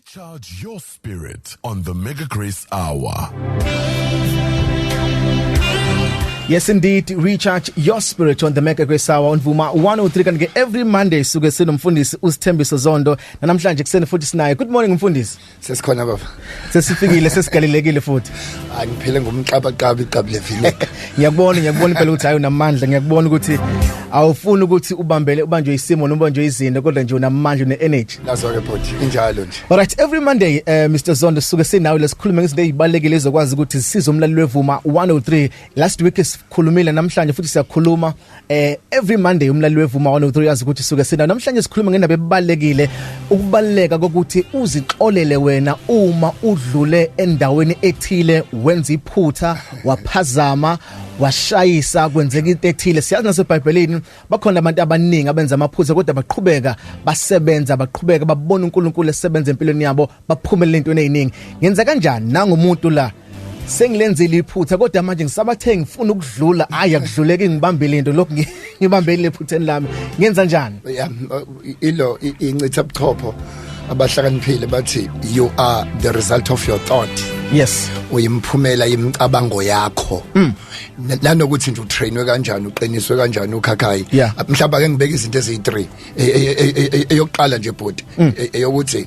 Recharge your spirit on the Mega Grace Hour. Yes indeed, recharge your spirit on the Mega Grace Hour on Vuma 103. Kanti ke every Monday suke sinomfundisi uSithembiso Zondo, namhlanje kuseni futhi sinaye. Good morning, mfundisi. Sesikhona, baba. Sesifikile, sesigalelekile futhi. Angiphile ngumqabaqaba iqabu leviniger. Ngiyakubona, ngiyakubona impela ukuthi hayi, unamandla. Ngiyakubona ukuthi awufuni ukuthi ubambele, ubanjwe isimo noma ubanjwe izinto, kodwa nje unamandla, une energy. Nazo ke bhuti, injalo nje. Alright, every Monday, Mr Zondo, suke sinawe lesikhuluma ngezinto ezibalekile ezokwazi ukuthi sisize umlaleli wevuma 103. Last week sikhulumile, namhlanje futhi siyakhuluma. Every Monday umlaleli wevuma 103 yazi ukuthi suke sinawe. Namhlanje sikhuluma ngendaba ebalekile, ukubaleka kokuthi uzixolele wena uma udlule endaweni ethile, wenza iphutha, waphazama, washayisa, kwenzeka into ethile. Siyazi naseBhayibhelini bakhona abantu abaningi abenza amaphutha, kodwa baqhubeka basebenza, baqhubeka babona uNkulunkulu esebenza empilweni yabo, baphumelela entweni eziningi. Ngenza kanjani nangumuntu la sengilenzile iphutha, kodwa manje ngisabathe ngifuna ukudlula, hayi, akudluleki, ngibambile into lokhu, ngibambele ephutheni lami, ngenza njani? Ya, ilo incitha buchopho. Abahlakaniphile bathi you are the result of your thought. Uyimphumela yemicabango yakho. Nanokuthi nje utrainwe kanjani, uqiniswe kanjani ukhakhayi. Mhlawumbe ake ngibeke izinto eziyi3. Eyokuqala nje bhuti, eyokuthi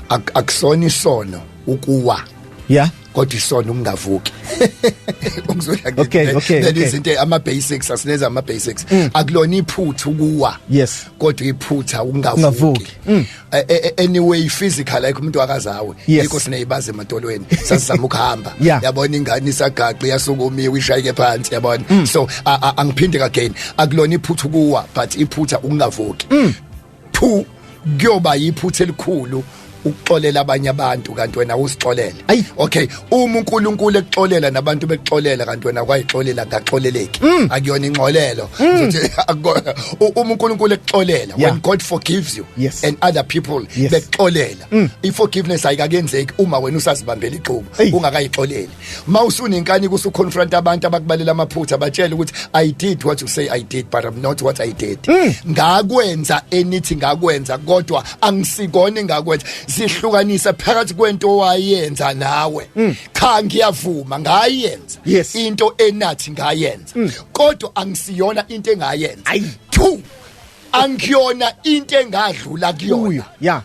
akusona isono ukuwa, kodwa isono ukungavuki. Ungizwela? Okay. Then izinto ama basics, asineza ama basics. Akulona iphutha ukuwa, kodwa iphutha ungavuki. Ukungavuki. Anyway, physical, like umuntu akazawe, yikho sineyibaza emadolweni, sasizama ukuhamba. Yabona, ingane isagaqa, iyasukumiwe, ishayike phansi, yabona. So angiphinde again, akulona iphutha ukuwa, but iphutha ukungavuki. Two, kuyoba iphutha elikhulu ukuxolela abanye abantu kanti wena usixolele. Ayi. Okay, uma uNkulunkulu ekuxolela nabantu bekuxolela kanti wena kwayixolela, ngaxoleleki, akuyona ingxolelo. Ngizothi uma uNkulunkulu ekuxolela, when God forgives you and other people bekuxolela, i-forgiveness ayikakenzeki uma wena usazibambela ixubu, Eyi. ungakayixoleli. Ma usunenkani kusu-confront abantu abakubalela amaphutha, batshele ukuthi I did what you say I did, but I'm not what I did. Ngakwenza enithi ngakwenza, kodwa angisikona engakwenza. Sihlukanisa phakathi kwento owayenza nawe. Cha, ngiyavuma ngayenza into enathi ngayenza, kodwa angisiyona into engayenza. Ayi. Two, angiyona into engadlula kuyona. Kuyo, yeah.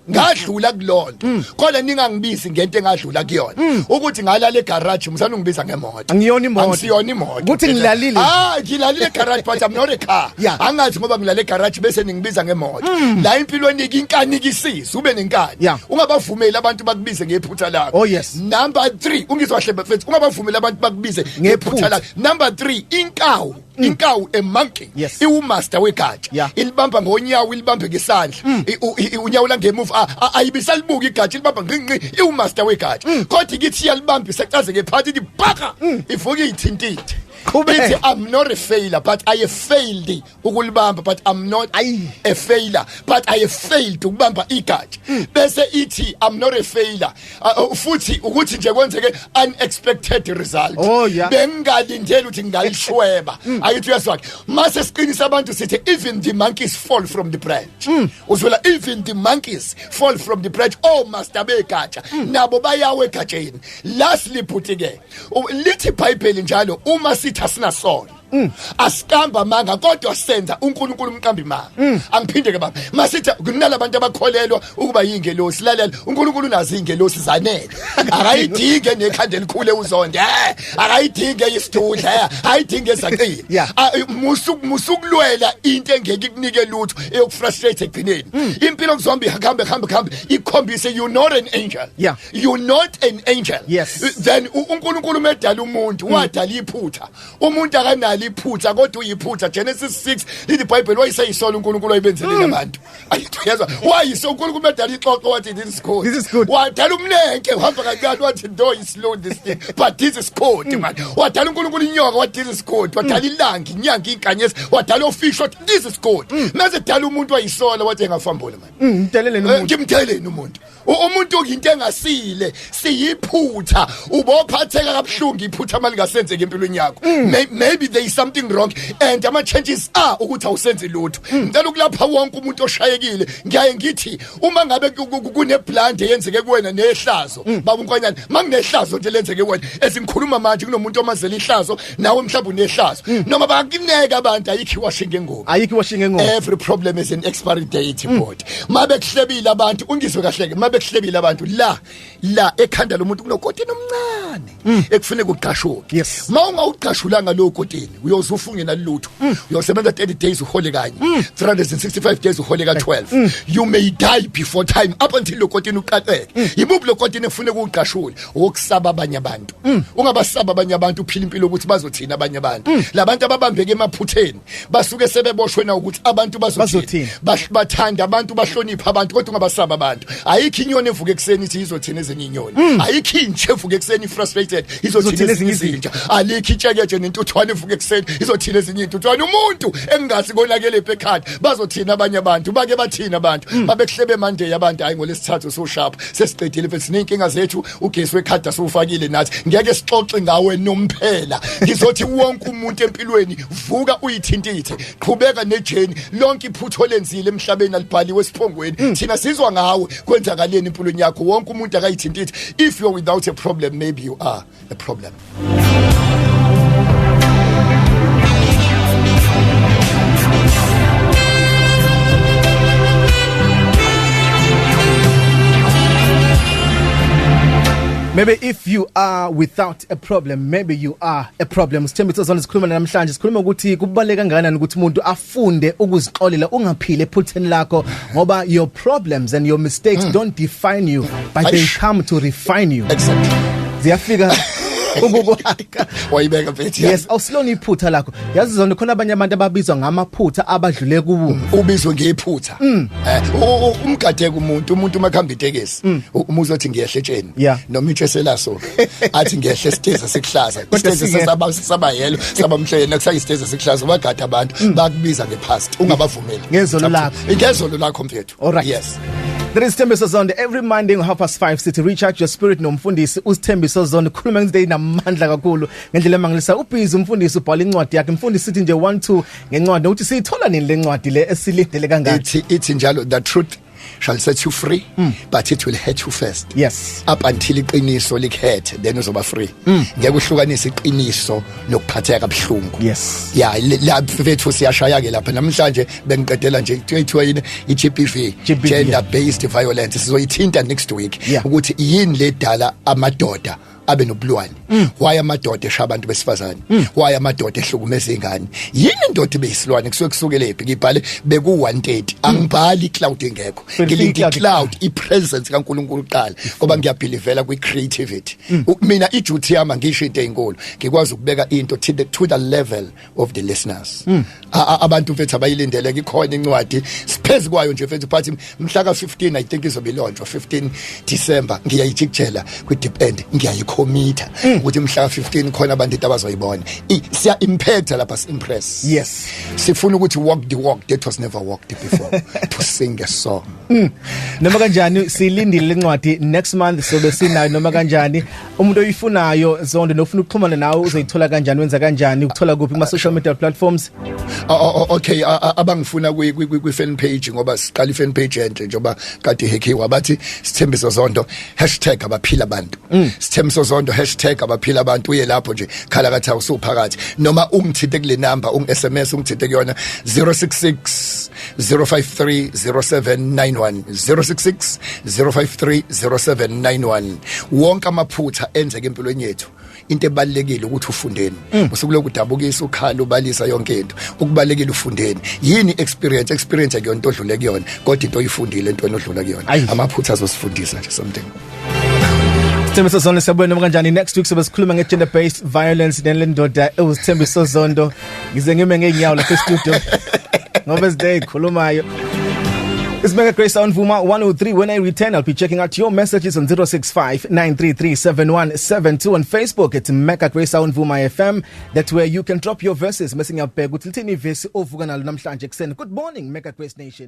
Ngadlula kulonto, kodwa ningangibizi ngento engadlula kuyona. Ukuthi ngalala egarage, msana ungibiza ngemoto. Angiyona imoto. Angisiyona imoto. Ukuthi ngilalile. Ah, ngilalile egarage, but I'm not a car. Angathi ngoba ngilale egarage bese ningibiza ngemoto. La impilweni inkani ikisiza ube nenkani. Ungabavumeli abantu bakubize ngephutha lakho. Oh, yes. Number 3, ungizwa hle bafethu, ungabavumeli abantu bakubize ngephutha lakho. Number 3, inkawu. Inkawu, a monkey, iwumaster wegatsha. Ilibamba ngonyawo, ilibambe ngesandla, unyawo langemuva, ayibisalibuka igatsha, ilibamba nqinqi, iwumaster wegatsha. Kodwa ikithi iyalibamba, isecazeke phansi, ithi bhaka, ivuka iyithintithe. Qhubeka. Ithi I'm not a failure, but I have failed ukulibamba, but I'm not Ayi. a failure, but I have failed ukubamba igatsha. Bese ithi I'm not a failure, futhi ukuthi nje kwenzeke unexpected result. Bengingalindeli ukuthi ngingalishweba. Ayithi uyazwa mase siqinisa abantu, sithi even the monkeys fall from the branch. Uzwela? Even the monkeys fall from the branch. Oh, master begatsha, nabo bayawe egatsheni. Lastly bhuti ke, lithi iBhayibheli njalo, uma sithi asinasono, asiqamba amanga, kodwa senza uNkulunkulu umqambi manga. Angiphinde ke baba, masithi kunalabantu abakholelwa ukuba yingelosi, lalela, uNkulunkulu unazo ingelosi zanele, akayidinge nekhanda elikhulu uzonde, akayidinge isidudla, ayidinge ezacile. Musukulwela into engeke ikunike lutho, eyokufrustrate egcineni. Impilo kuzombi hambe hambe hambe ikhombise you not an angel. You not an angel. Then uNkulunkulu medala umuntu, wadala iphutha. Umuntu akanalo iphutha, kodwa uyiphutha. Genesis 6 lithi iBhayibheli, wayeseyisola uNkulunkulu wayebenzelile abantu. Ayithi uyezwa, wayiso uNkulunkulu medala ixoxo, wathi this is good. This is good. Wadala umnenke, uhamba kancane, wathi no, is slow this thing, but this is good man. Wadala uNkulunkulu inyoka, wathi this is good. Wadala ilanga, inyanga, inkanyezi, wadala ofish, wathi this is good. Mase dala umuntu, wayisola, wathi engafambula man. Ngimdelele umuntu. Ngimtheleni umuntu. Umuntu into engasile, siyiphutha. Ubophatheka kabuhlungu iphutha malingasenzeki empilweni yakho. Maybe there There is something wrong and ama changes are ukuthi awusenzi lutho. Ngicela ukulapha wonke umuntu oshayekile. Ngiyaye ngithi uma ngabe kune blind eyenzeke kuwena nehlazo, baba uNkonyane, manginehlazo nje lenzeke kuwena, ezingikhuluma manje kunomuntu omazela ihlazo, nawe mhlawumbe unehlazo, noma bakuneka abantu, ayikho iwashing engoma. Ayikho iwashing engoma. Every problem is an expiry date, board. Mabe kuhlebile abantu, ungizwe kahle ke, mabe kuhlebile abantu, la ekhanda lomuntu kunokotini omncane ekufuneka uqashuke. Ma ungawuqashulanga lo kotini, uyoze ufunge nalutho. Uyosebenza 30 days uhole kanye, 365 days uhole ka 12. You may die before time up until lo kotini uqaqeke. Yibuphi lo kotini ekufuneka uqashule? Wokusaba abanye abantu. Ungabasaba abanye abantu, uphila impilo ukuthi bazothina abanye abantu. Labantu ababambeke emaphutheni basuke sebeboshwe na ukuthi abantu bazothini. Bathanda abantu, bahlonipha abantu, kodwa ungabasaba abantu. Ayikho inyoni evuka ekuseni ithi izothina ezinye inyoni. Ayikho intshe evuka ekuseni frustrated izothina ezinye izinja. Alikho itsheketshe nentuthwane evuka ekuseni izothina ezinye intuthwane. Umuntu engazi konakele ekhanda bazothina abanye abantu, bake bathina abantu. Babekuhlebe Monday abantu, hayi ngolesithathu so sharp sesiqedile mfethu, sineyinkinga zethu, ugesi wekhada siwufakile nathi, ngeke sixoxe ngawe nomphela. Ngizothi wonke umuntu empilweni, vuka uyithintithe, qhubeka nejeni. Lonke iphutho lenzile emhlabeni alibhaliwe esiphongweni, thina sizwa ngawe kwenzakaleni empilweni yakho. Wonke umuntu akayithintithe. If you're without a problem, maybe you are a problem. Maybe if you are without a problem, maybe you are a problem. Sithembiso Zondo sikhuluma namhlanje, sikhuluma ukuthi kubaluleke kangakanani ukuthi umuntu afunde ukuzixolela, ungaphili ephutheni lakho, ngoba your problems and your mistakes don't define you, but they come to refine you. Ziyafika ukukwakha. Wayibeka mfethu. Yes, awusilona iphutha lakho. Yazi Zondo, khona abanye abantu ababizwa ngamaphutha abadlule kuwo. Ubizwe ngephutha. Umgadeke umuntu makhamba itekisi, umuzo othi ngiyehla etsheni noma itshe selaso, athi ngiyehla esitezi sikuhlaza, isitezi sesaba saba yellow, saba mhlene, kusayisitezi sikuhlaza, bagada abantu bakubiza ngepast, ungabavumeli. Ngezolo lakho. Ngezolo lakho mfethu. Yes. There is Sithembiso Zondo every Monday ngo-5:30 sithi recharge your spirit nomfundisi uSithembiso Zondo. Khuluma ngezinto ezinamandla kakhulu ngendlela emangalisa. Ubhizi umfundisi, ubhala incwadi yakhe. Mfundisi, sithi nje 1 2 ngencwadi, ukuthi siyithola nini le ncwadi le esilindele kangaka? Ithi njalo, the truth shall set you free, but it will hurt you first. Up until iqiniso likhethe, then uzoba free. Ngeke uhlukanise iqiniso nokuphatheka kabuhlungu. Yeah, la mfethu siyashaya ke lapha namhlanje, bengiqedela nje kuthiwa yini i-GBV, gender based violence, sizoyithinta next week ukuthi yini le dala amadoda abe nobulwane, why amadoda eshaya abantu besifazane, why amadoda ehlukumeza ingane, yini indoda ibeyisilwane, kusuke kusukelephi. Ngibhale beku 130, angibhali cloud engekho, ngilinde cloud, i-presence kaNkulunkulu kuqala, ngoba ngiyabelievela kwi-creativity. Mina i-duty yami, ngisho into ezinkulu, ngikwazi ukubeka into to the level of the listeners. Abantu mfethu abayilindele, ikhona incwadi siphezulu kwayo nje mfethu, but mhla ka 15 I think izobe launch 15 December. Ngiyayijikijela kwi deep end, ngiyayikhomitha ukuthi mhla ka 15 khona abantu into abazoyibona. Siya impact lapha, si impress. Sifuna ukuthi walk the walk that was never walked before, to sing a song. Noma kanjani silindile lencwadi, next month sobe sinayo. Noma kanjani umuntu oyifunayo Zondo nofuna ukuxhumana nawe uzoyithola kanjani, wenza kanjani, ukuthola kuphi kuma social media platforms? Okay, abangifuna kwi fan page, ngoba siqala i fan page enhle njengoba kade hackiwa, bathi Sithembiso Zondo #abaphila abantu, Sithembiso Zondo #abaphila abantu. Uye lapho nje, khala kathi awusuphakathi, noma ungithinte kule number, ungi SMS, ungithinte kuyona 066 053 0791, 066 053 0791. Wonke amaphutha enzeka empilweni yethu, into ebalekile ukuthi ufundeni. Usukulokhu udabukisa, ukhala, ubalisa yonke into, ukubalekile ufundeni, yini experience akuyona into odlule kuyona, kodwa into oyifundile entweni odlula kuyona. Amaphutha azosifundisa nje something. Sithembiso Zondo, siyabona. Noma kanjani next week sobe sikhuluma nge-gender based violence nale ndoda ewuSithembiso Zondo. Ngize ngime ngeenyawo lapha e-studio ngoba izinto ezikhulumayo. It's Mega Grace on Vuma 103. When I return, I'll be checking out your messages on 065 933 7172 on Facebook. It's Mega Grace on Vuma FM. That's where you can drop your verses. Messing up ukuthi lithini ivesi ovuka nalo namhlanje ekuseni. Good morning, Mega Grace Nation.